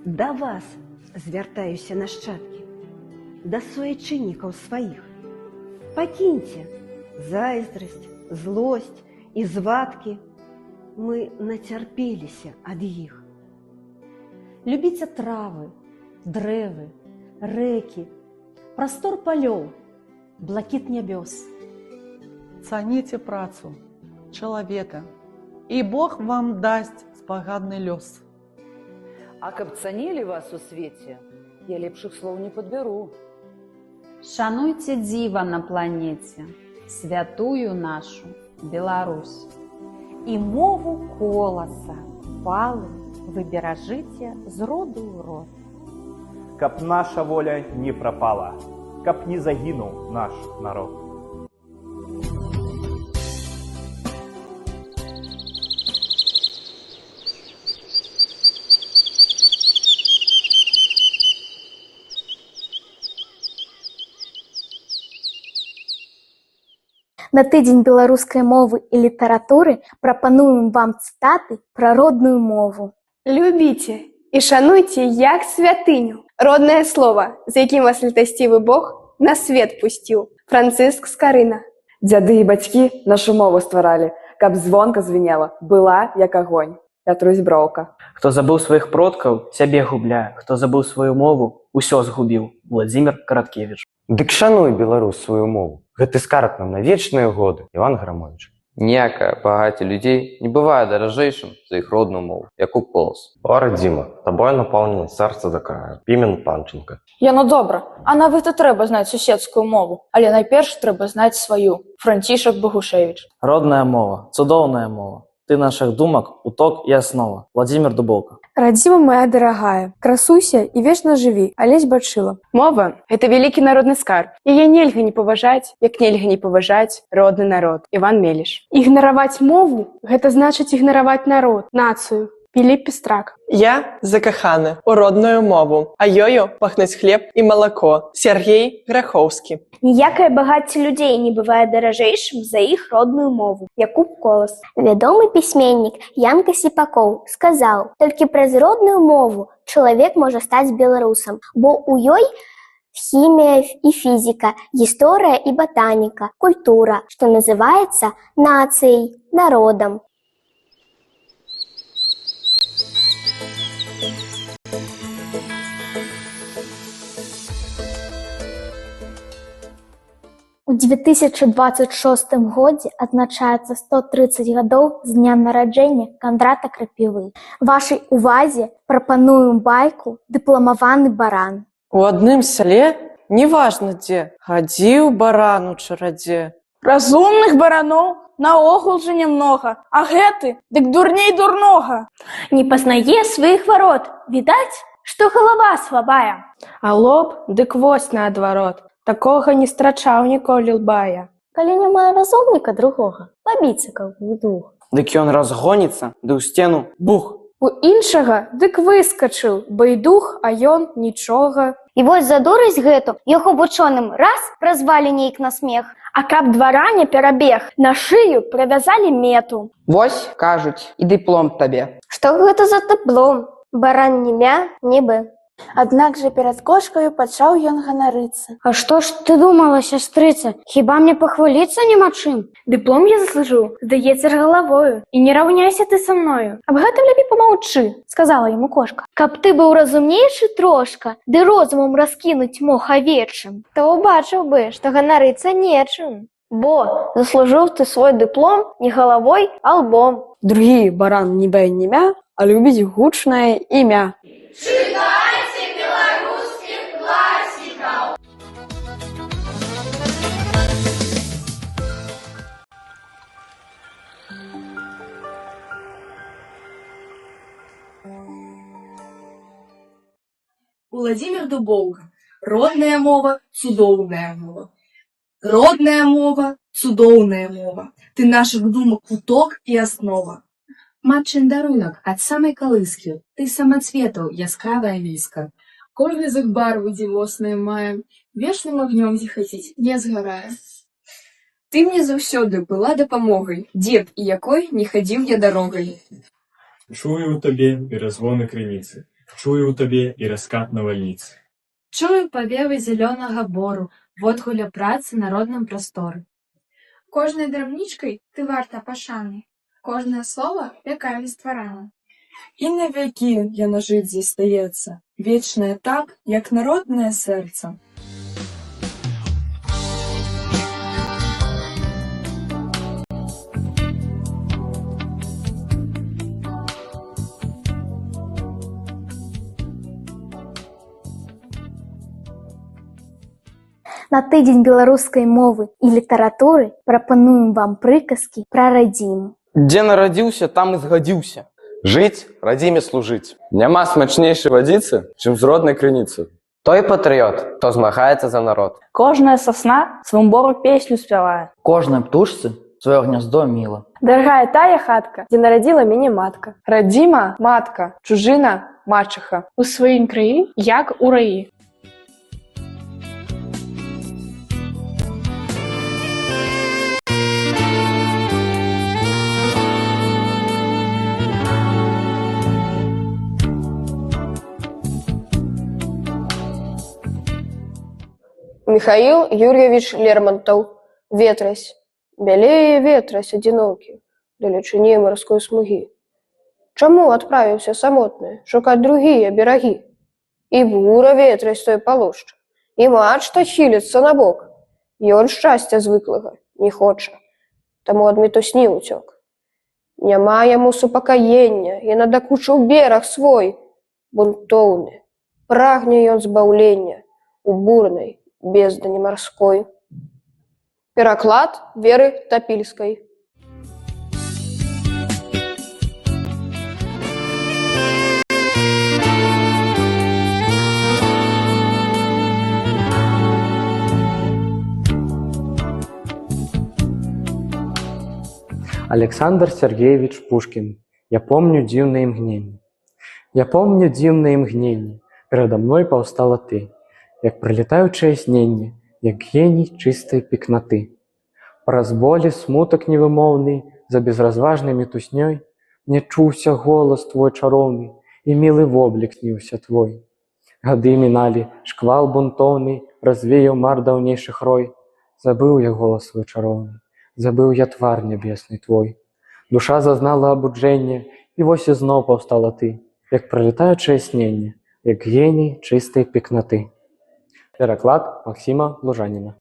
Да вас звяртаюся, нашчадкі, да суайчыннікаў сваіх. Пакіньце зайздрасць, злосць і звадкі. Мы нацярпеліся ад іх. Любіце травы, дрэвы, рэкі, прастор палёў, блакіт нябёс. Цаніце працу, чалавека, і Бог вам дасць спагадны лёс. А каб цанілі вас у свеце, я лепшых слоў не падбяру. Шануйце дзіва на планеце, святую нашу Беларусь. І мову Коласа, Купалы вы беражыце з роду ў род. Каб наша воля не прапала, каб не загінуў наш народ. На тыдзень беларускай мовы і літаратуры прапануем вам цытаты пра родную мову. Любіце і шануйце як святыню роднае слова, з якім вас літасцівы Бог на свет пусціў. Францыск Скарына. Дзяды і бацькі нашу мову стваралі, каб звонка звінела, была як агонь. Пятрусь Броўка. Хто забыў сваіх продкаў, сябе губляе, хто забыў сваю мову, усё згубіў. Уладзімір Караткевіч. Дык шануй, беларус, сваю мову. Гэты скарб нам на вечныя годы. Іван Грамовіч. Ніякае багацце людзей не бывае даражэйшым за іх родную мову. Якуб Колас. О, радзіма, табою напоўнена сэрца да краю. Пімен Панчанка. Яно добра, а нават і трэба знаць суседскую мову, але найперш трэба знаць сваю. Францішак Багушэвіч. Родная мова, цудоўная мова. Ты нашых думак, уток і аснова. Уладзімір Дубоўка. Радзіма моя дарагая, красуйся і вечна жыві, Алесь Бачыла. Мова гэта вялікі народны скарб. Яе нельга не паважаць, як нельга не паважаць родны народ. Іван Меліш. Ігнараваць мову гэта значыць ігнараваць народ, нацыю. Піліп Пестрак. Я закаханы ў родную мову, а ёю пахнуць хлеб і малако. Сяргей Грахоўскі. Ніякае багацце людзей не бывае даражэйшым за іх родную мову. Якуб Колас. Вядомы пісьменнік Янка Сіпакоў сказаў: толькі праз родную мову чалавек можа стаць беларусам, бо ў ёй хімія і фізіка, гісторыя і батаніка, культура, што называецца нацыяй, народам. У 2026 годзе адзначаецца 130 гадоў з дня нараджэння Кандрата Крапівы. Вашай увазе прапануем байку «Дыпламаваны баран». У адным сяле, неважна дзе, хадзіў баран у чарадзе. Разумных бараноў наогул жа нямнога, а гэты дык дурней дурнога. Не пазнае сваіх варот, відаць, што галава слабая. А лоб дык вось наадварот. Такога не страчаў ніколі лба я. Калі няма разумніка другога, пабіцца каб удвух. Дык ён разгоніцца, ды ў сцену бух. У іншага дык выскачыў, байдух, а ён нічога. І вось за дурасць гэту яго вучоным раз празвалі нейк на смех. А каб двара не перабег, на шыю прывязалі мету. Вось, кажуць, і дыплом табе. Што гэта за дыплом? Баран ні мя, ні бы. Аднак жа перад кошкаю пачаў ён ганарыцца. А што ж ты думала, сястрыца, хіба мне пахваліцца няма чым? Дыплом я заслужыў, здаецца ж, галавою, і не раўняйся ты са мною. Аб гэтым лепей помаўчы, сказала яму кошка. Каб ты быў разумнейшы трошка, ды розумам раскінуць мог авечым, то ўбачыў бы, што ганарыцца нечым. Бо заслужыў ты свой дыплом не галавой, а лбом. Другі баран ні бе ні мя, а любіць гучнае імя. Чытайце беларускіх класікаў! Уладзімір Дубоўка. Родная мова, цудоўная мова. Родная мова, цудоўная мова. Ты нашых думак куток і аснова. Матчын дарунак ад самай калыскі, ты самацветаў яскравая віска. Кожны з іх барвы дзівосныя мае, вечным агнём зіхаціць, не згарае. Ты мне заўсёды была дапамогай, дзе б і якой ні хадзіў я дарогай. Чую ў табе перазвоны крыніцы, чую ў табе і раскат навальніцы. Чую павевы зялёнага бору, водгулле працы на родным прасторы. Кожнай драбнічкай ты варта пашаны, кожнае слова вякамі стварана. І на вякі яно жыць застаецца, вечнае так, як народнае сэрца. На тыдзень беларускай мовы і літаратуры прапануем вам прыказкі пра радзіму. Дзе нарадзіўся, там і згадзіўся. Жыць, радзіме служыць. Няма смачнейшай вадзіцы, чым з роднай крыніцы. Той патрыёт, хто змагаецца за народ. Кожная сасна сваму бору песню спявае. Кожнай птушцы сваё гняздо міла. Дарагая тая хатка, дзе нарадзіла мяне матка. Радзіма — матка, чужына — мачыха. У сваім краі, як у раі. Михаил Юрьевич Лермонтов. Ветразь. Бялее ветразь адзінокі, далечыне марской смугі. Чаму адправіўся самотны шукаць другія берагі? І бура ветразь той палошча, і мачта хіліцца набок. Ён шчасця звыклага не хоча, таму ад мітусні ўцёк. Няма яму супакаення, і надакучыў бераг свой, бунтоўны. Прагне ён збаўлення у бурнай бездані марской. Пераклад Веры Тапільскай. Александр Сергеевич Пушкин. Я помню дзіўнае імгненне. Я помню дзіўнае імгненне. Перада мной паўстала ты, як пралятаючае сненне, як геній чыстай пекнаты. Праз болі смутак невымоўны, за безразважнай мітуснёй мне чуўся голас твой чароўны і мілы воблік сніўся твой. Гады міналі, шквал бунтоўны развеяў мар даўнейшых рой. Забыў я голас свой чароўны, забыў я твар нябесны твой. Душа зазнала абуджэнне, і вось ізноў паўстала ты, як пралятаючае сненне, як геній чыстай пекнаты. Пераклад Максіма Лужаніна.